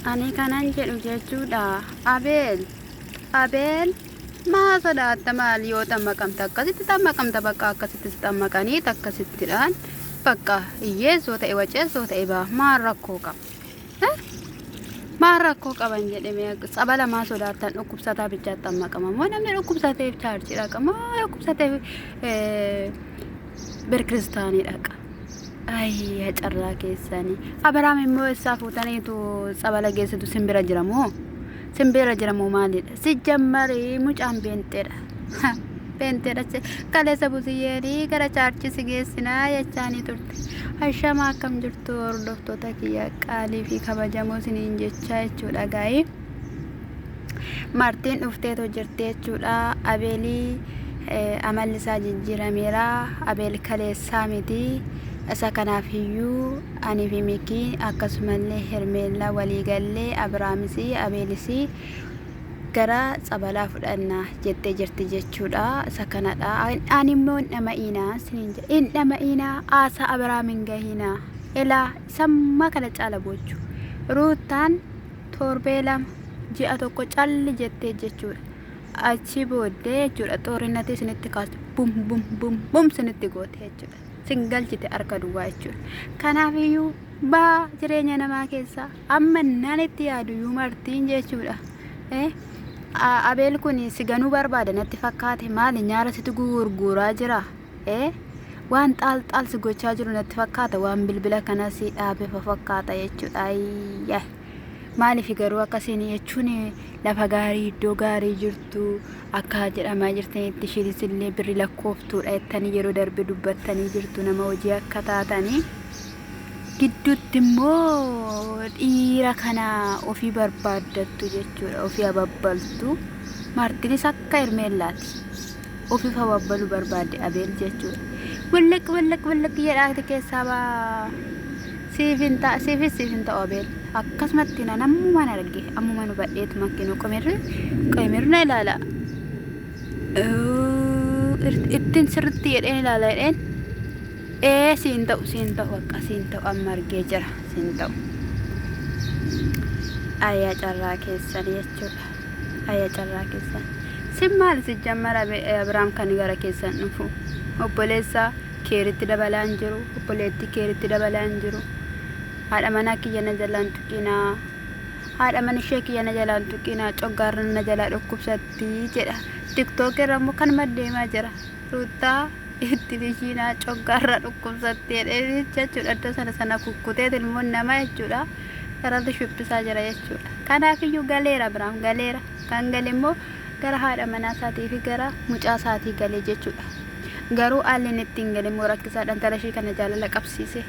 Ani kanan jedhu jechuudha. Abeel Abeel maa sodaatta maal yoo xammaqamta akkasitti xammaqamta bakka akkasitti si xammaqanii akkasittidhaan bakka hiyyeessoo ta'e waceessoo ta'e baa maal rakkoo qaba. Maal rakkoo qaban jedhame tsabala maa sodaattan dhukkubsataa bichaa xammaqama moo namni dhukkubsateef chaarchii dhaqa moo dhukkubsateef birkiristaanii dhaqa. Ayya carraa keessanii. Abiraam immoo eessaa fuutaniitu tsabala geessitu simbira jira moo? Simbira jira moo maalidha? Si jammarii mucaan beenxeedha. Beenxeedha. Kaleessa busiyyeeni gara chaarchii si geessinaa jechaanii turte. Ashamaa akkam jirtu hordoftoota kiyya qaalii fi kabajamoo isiniin jechaa jechuudha gaa'ii. Martiin dhufteetoo jirti jechuudha. Abeelii amalli isaa jijjiirameera. Abeel kaleessaa miti. Isa kanaaf iyyuu ani fi Mikii akkasumallee Hermeellaa walii gallee Abiraamis Abeelis gara tsabalaa fudhanna jettee jirti jechuudha. Isa kanadha. Ani immoo hin dhama'iinaa isiniin jedha. Hin dhama'iinaa haasaa Abiraam hin gahiinaa. Elaa isammaa kana caala boochu. Ruuttaan torbee 2, ji'a tokko calli jettee jechuudha. Achi booddee jechuudha xoorinnatii isinitti kaastu bum bum bum bum isinitti goote jechuudha. Sin galchite harka duwwaa jechuudha. Kanaaf iyyuu baa jireenya namaa keessaa amma nan itti yaadu iyyuu martiin jechuudha. Eh, Abeel kun si ganuu barbaada natti fakkaate maali nyaara sitti gurguraa jira. Eh, waan xaal xaal si gochaa jiru natti fakkaata waan bilbila kana si dhaabe fakkaata jechuudha. Ayyaa. Maaliif garuu akkasiin jechuun lafa gaarii iddoo gaarii jirtu akka jedhamaa jirtanitti ishiinis illee birri lakkooftuudha jettanii yeroo darbe dubbattanii jirtu nama hojii akka taatanii. Gidduutti immoo dhiira kana ofii barbaaddattu jechuudha ofii ababbaltu. Maartinis akka Hermeellaati. Ofiif ababbaluu barbaadde Abeel jechuudha. Williq williq williq jedhaati keessaa baa. Siif hin ta'a siifis siif hin ta'u Abeel. Akkasumatti nan ammumaan arge ammumaan hubadheetu makkinuu qomirri qomirri na ilaala. Ittiin sirriitti jedheen ilaala jedheen. Ee siin ta'u siin ta'u bakka siin ta'u amma argee jira siin ta'u. Ayyaa carraa keessan jechuudha. Ayya carraa keessan. Sin maali sijjammar Abiraam kan gara keessan dhufu? Obboleessa keeritti dabalaa hin jiru, obboleettii keeritti dabalaa hin jiru. Haadha manaa kiyya na jalaan tuqinaa. Haadha mana ishee kiyya na jalaan tuqinaa, coggaarra na jalaa dhukkubsatti jedha. Tiktook irra immoo kanuma deemaa jira. Ruuttaa itti bishiinaa coggaarra dhukkubsatti jedhee jechuudha. Iddoo sana sana kukkuteet ilmoon namaa jechuudha. Irratti shubbisaa jira jechuudha. Kanaafiyyuu galeera Abiraam galeera. Kan gale immoo gara haadha manaa isaatii fi gara mucaa isaatii gale jechuudha. Garuu haalli inni ittiin gale immoo rakkisaadha. Intala ishii kana jaalala qabsiise.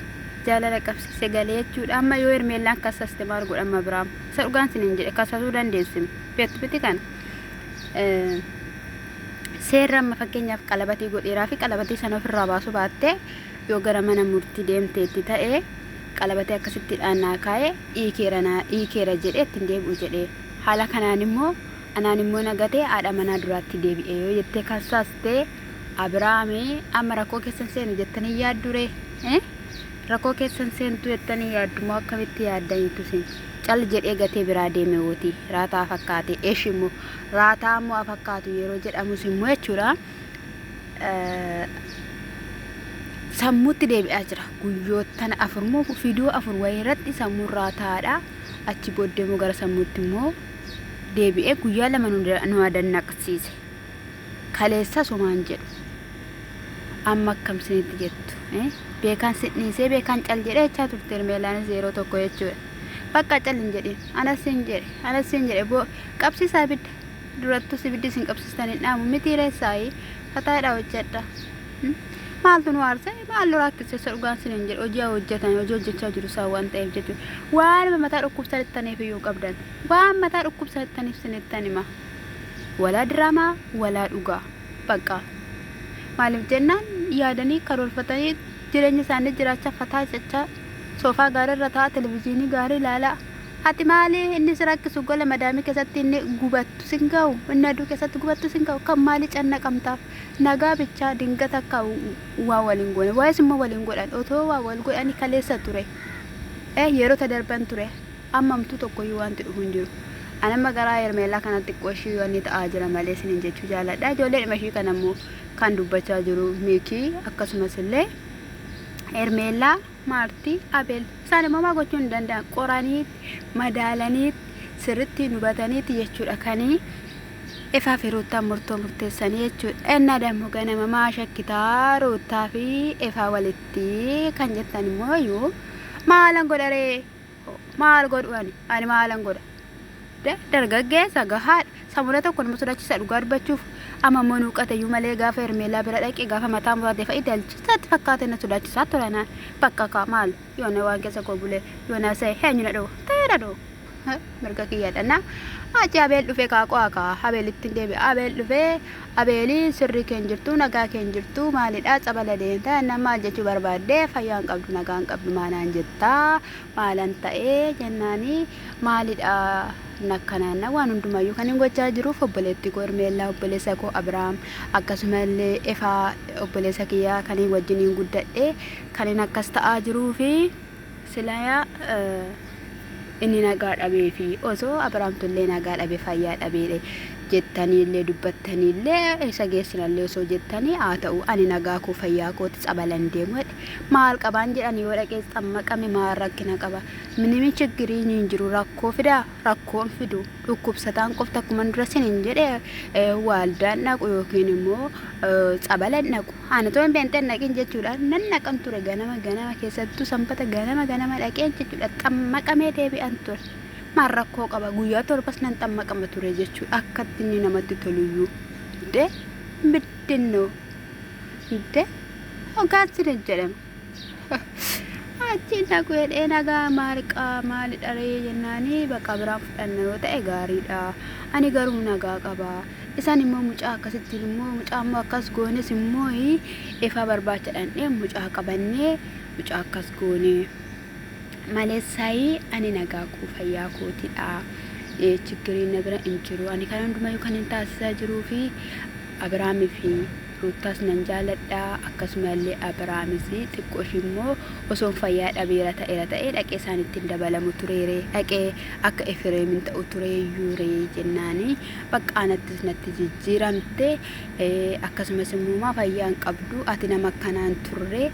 Jaalala qabsiise gale jechuudha. Amma yoo Hermeellaan kassaste maal godha amma Abiraam? Isa dhugaan sinin jedhe kassasuu dandeessi. Beektu miti kana. Seerri amma fakkeenyaaf qalabatii godheeraa fi qalabatii sana ofirraa baasuu baattee yoo gara mana murtii deemteetti ta'e qalabatee akkasitti dhaan naa kaa'e hiikeera naa hiikeera jedhee ittiin deebi'u jedhee haala kanaan immoo anaan immoo na gatee haadha manaa duraatti deebi'e yoo jettee kassaastee Abiraami amma rakkoo keessan seenu jettanii yaaddu ree eh? Rakkoo keessan seentu jettanii yaaddu moo akkamitti yaaddaniitu isin cal jedhee gatee biraa deeme wooti raataa fakkaate eshi immoo raataa immoo afakkaatu yeroo jedhamus immoo jechuudha sammuutti deebi'aa jira. Guyyoottan 4 moo fidoo 4 wayii irratti sammuun raataadha. Achi booddee immoo gara sammuutti immoo deebi'ee guyyaa 2 nu adannaqsiise. Kaleessas homaan jedhu. Amma akkam sinitti jettu. Beekaan sin dhiisee beekaan cal jedhee jechaa turte Hermeelaanis yeroo tokko jechuudha. Bakka cal hin jedhin. Anas sin jedhe. Anas sin jedhe. Qabsiisaa ibidda. Durattus ibiddi isin qabsiistan hin dhaamu mitii ree saayii fataadha hojjedha. Maaltu nu aarse maal nu rakkise isa dhugaan sin hin jedhe hojii haa hojjetan hojii hojjechaa jiru isaan waan ta'eef jechuudha. Waanuma mataa dhukkubsattaniif iyyuu qabdan waan mataa dhukkubsattaniif sinittan hima. Walaa diraamaa walaa dhugaa bakka maaliif jennaan yaadanii karoorfatanii jireenya isaanii jiraachaa fataa jechaa soofaa gaarii irra taa'aa televizyiinii gaarii ilaalaa Ati maali inni si rakkisu gola madaamii keessatti inni gubattu sin gahu inni aduu keessatti gubattu sin gahu kan maali cannaqamtaaf nagaa bichaa dingata akka waa waliin goone waa'ees immoo waliin godhan otoo waa wal godhani kaleessa ture eh yeroo ta darban ture Ammamtuu tokkoyyuu wanti dhufu hin jiru. Ani amma garaa Hermeellaa kanatti xiqqoo ishii wanni ta'aa jira malee isiniin jechuu jaaladha. Ijoollee dhuma ishii kana immoo kan dubbachaa jiru Miikii akkasumas illee Hermeellaa, Maartii, Abeel. Isaan immoo maa gochuu hin danda'an qoraniitti, madaalaniitti, sirriitti hubataniitti jechuudha kanii Efaa fi Ruuttaan murtoo murteessanii jechuudha. Ennaa dammoo ganama maa shakkitaa Ruuttaa fi Efaa walitti kan jettan immoo iyyuu maalan godharee maal godhu ani ani maalan godha. Dargaggeessa gahaadha. Samuna tokko nama sodaachisa dhugaa dubbachuuf amma immoo nuu qateyyuu malee gaafa Hermeellaa bira dhaqe gaafa mataa murate fa'i dalchisaatti fakkaate na sodaachisaa ture naan bakka kaa maal yoona waan keessa koo bulee yoona sa'e eenyu na dhowwa ta'ee na dhowwa. Mirga kiyyaadha na achi Abeel dhufee kaa qo'a kaa Abeelitti hin deebi'a Abeel dhufee Abeelii sirrii kee hin jirtu nagaa kee hin jirtu maalidha tsabala deemta jennaan maal jechuu barbaadde fayyaa hin qabdu nagaa hin qabdu maanaan jettaa maalan ta'ee jennaanii maalidha nakkanaan waan hundumayyuu kan hin gochaa jiruuf obboleettii koo Hermeellaa obboleessa koo Abiraam akkasumallee Efaa obboleessa kiyyaa kan hin wajjiniin guddadhe kan hin akkas ta'aa jiruu fi Silaya inni nagaa dhabeefi osoo Abiraamtullee nagaa dhabe fayyaa dhabeedhe jettaniillee dubbattaniillee isa geessinallee osoo jettanii haa ta'u ani nagaa koo fayyaa kooti tsabalan deemu jedhe maal qabaan jedhan yoo dhaqee xammaqame maal rakkina qaba minimi chiggiriin hin jiru rakkoo fidaa rakkoon fidu dhukkubsataan qofti akkuma dura sinin jedhe waaldaan dhaqu yookiin immoo tsabalan dhaqu Ani otoo hin beenxeen dhaqin jechuudha. Nan dhaqan ture ganama ganama keessattuu sanbata ganama ganama dhaqeen jechuudha. Xammaqamee deebi'an ture. Maal rakkoo qaba guyyaa torbas nan xammaqama ture jechuudha. Akkatti inni namatti toluyyuu. De biddennoo. De hoggaansi jedhama. Achiin dhaqu jedhee nagaa maal qaa maali dharee jennaanii bakka biraan fudhanna yoo ta'e gaariidha. Ani garuu nagaa qaba. Isaan immoo mucaa akkasittiin immoo mucaa immoo akkas goones immoo ifaa barbaacha dhandhee mucaa qabannee mucaa akkas goone. Maleessaayii ani nagaa koo fayyaa kootidha. Chiggiriin na bira hin jiru. Ani kan hundumayyuu kan hin taasisaa jiruu fi Abiraamii fi Ruuttaas nan jaaladha, akkasuma illee Abrahaamis. Xiqqoo ishii immoo osoon fayyaa dhabeera ta'eera ta'ee dhaqee isaanitti hin dabalamu tureeree, dhaqee akka Efreem hin ta'u tureeyyuuree jennaani bakka anattis natti jijjiiramte. Akkasumas immoo maa fayyaa hin qabdu ati nama akkanaa hin turre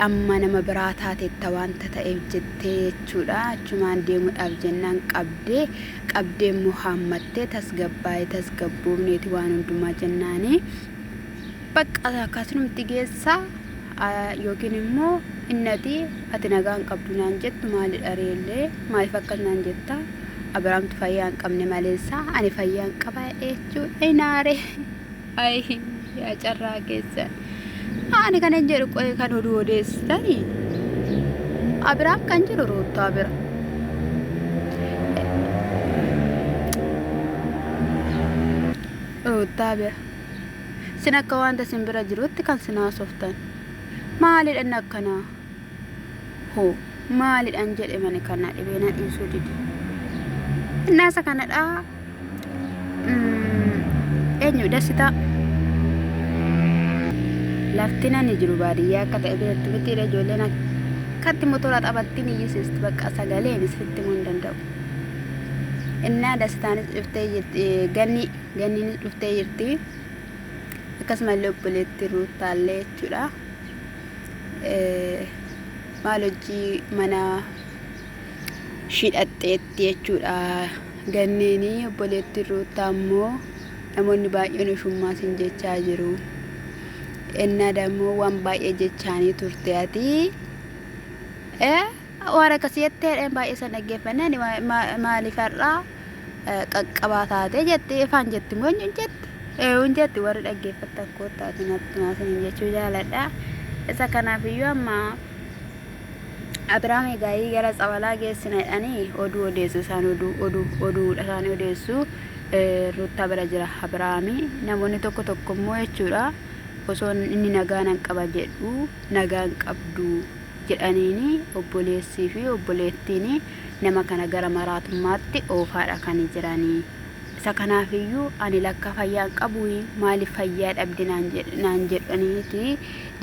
amma nama biraa taateetta wanta ta'eef jettee jechuudha. Achumaan deemuudhaaf jennaan qabdee qabdee immoo haammattee tasgabbaa'ee tasgabboofneeti waan hundumaa jennaani bakka akkasumatti geessaa yookiin immoo innati ati nagaa hin qabdu naan jettu maalidha reellee maaliif akkas naan jetta Abiraamtu fayyaa hin qabne maleessa ani fayyaa hin qaba jechuudha inaare ayi yaa carraa keessan ani kanan jedhu qoye kan oduu odeessitanii Abiraam kan jiru Ruuttaa bira. Ruuttaa bira. Sin akka wanta sin bira jirutti kan sin haasoftan. Maalidha inni akkanaa? Hoo maalidhaan jedhe mani kana dhibee na dhiisuu dide. Innaasa kanadha. Eenyu dasitaa? Lafti nani jiru baadiyyaa akka ta'e beektu mitiidha ijoolleen akkatti motora taphattiin iyyisiisti bakka sagaleen isitti himuu hin danda'u. Innaa dasitaanis dhuftee jirti ganni ganniinis dhuftee jirti akkasumallee obboleetti ruuttaallee jechuudha. Maal hojii mana shidhaxxeetti jechuudha. Ganniin obboleettiin Ruuttaa immoo namoonni baay'een ushummaa sin jechaa jiru. Ennaa dammoo waan baay'ee jechaanii turte ati. Waan akkasii jettee baay'ee san dhaggeeffanne ani maaliif har'aa qaqqabaa taatee jette ifaan jetti moo eenyuun jette? Eewuun jetti warri dhaggeeffattan koottaati natti maasiniin jechuu jaaladha. Isa kanaaf iyyuu amma Abiraam egaa gara tsabalaa geessina jedhanii oduu odeessu isaan oduu oduu oduudha isaanii odeessu Ruuttaa bira jira Abiraami namoonni tokko tokko immoo jechuudha osoo inni nagaa nan qaba jedhu nagaa hin qabdu jedhaniini obboleessii fi obboleettiin nama kana gara maraatummaatti oofaadha kan jiranii. Isa kanaafiyyuu ani lakka fayyaa hin qabuuyi maaliif fayyaa dhabde naan jedhaniiti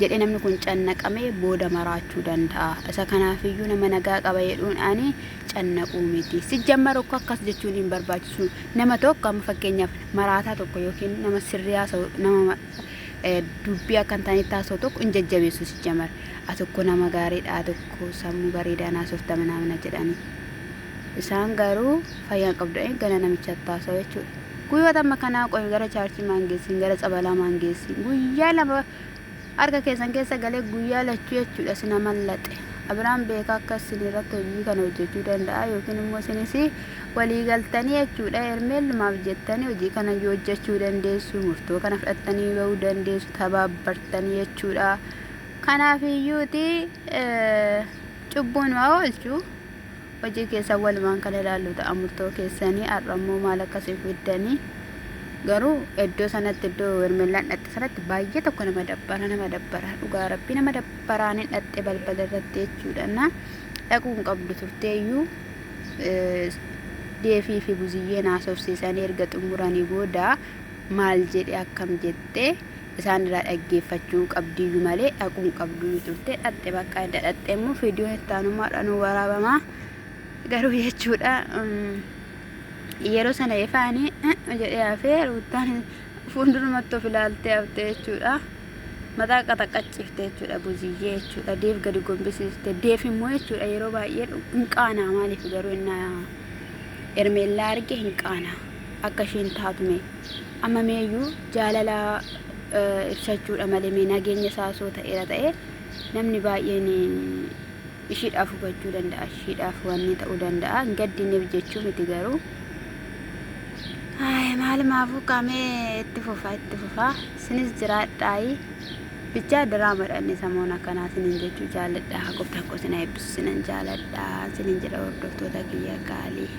jedhee namni kun cannaqamee booda maraachuu danda'a. Isa kanaafiyyuu nama nagaa qaba jedhuun ani cannaquu miti. Sijjammar ukko akkas jechuun hin barbaachisu. Nama tokko amma fakkeenyaaf maraataa tokko yookiin nama sirrii haasa'u nama dubbii akka hin taanetti haasa'u tokko hin jajjabeessu sijjamar. A tokko nama gaariidha, a tokko sammuu bareedaan haasofta manaamina jedhanii. Isaan garuu fayyaa hin qabdu jedhanii gana namichatti haasa'u jechuudha. Guyyoota amma kanaa qoy gara chaarchii maan geessin gara tsabalaa maan geessin guyyaa lama harka keessan keessa galee guyyaa lachuu jechuudha sina mallaxe. Abiraan beekaa akka isin irratti hojii kana hojjechuu danda'a yookiin immoo isinis walii galtanii jechuudha hermeellumaaf jettanii hojii kana hojjechuu dandeessu murtoo kana fudhattanii bahuu dandeessu tabaabbartanii jechuudha. Kanaaf iyyuuti cubbuun waa oolchu. Hojii keessan walumaan kan ilaallu ta'a murtoo keessanii har'a immoo maal akka isin fiddanii garuu iddoo sanatti iddoo hermellaan dhatte sanatti baay'ee tokko nama dabbara nama dabbara dhugaa rabbii nama dabbaraan hin dhatte balbala irratti jechuudha na dhaquu hin qabdu turteeyyuu deefii fi buziyyeen haasofsiisanii erga xumuranii booda maal jedhe akkam jette isaan irraa dhaggeeffachuu qabdiyyu malee dhaquu hin qabduyyu turte dhaqxe bakka edda dhaqxe immoo viidiyoon itti aanummaadha nu waraabama garuu jechuudha yeroo sana ifaani jedhee hafee ruuttaan fuuldurumatti of ilaaltee hafte jechuudha mataa qaxaqaccifte jechuudha buziyyee jechuudha deef gadi gombisiiste deef immoo jechuudha yeroo baay'ee hin qaanaa maaliif garuu innaa ermeellaa arge hin qaanaa akka isheen taatu mee Amma meeyyuu jaalala ibsachuudha malee mee nageenya isaa osoo ta'eera ta'e namni baay'een ishiidhaaf hubachuu danda'a ishiidhaaf wanni ta'uu danda'a hin gaddineef jechuu miti garuu Ay, maalumaafuu qaamee itti fufa itti fufa isinis jiraadhaayi bichaa diraamadha inni samoon akkanaa isiniin jechuu jaaladha gooftaan koo isin haa eebbisu isinan jaaladha isiniin jedha hordoftoota kiyya qaalii.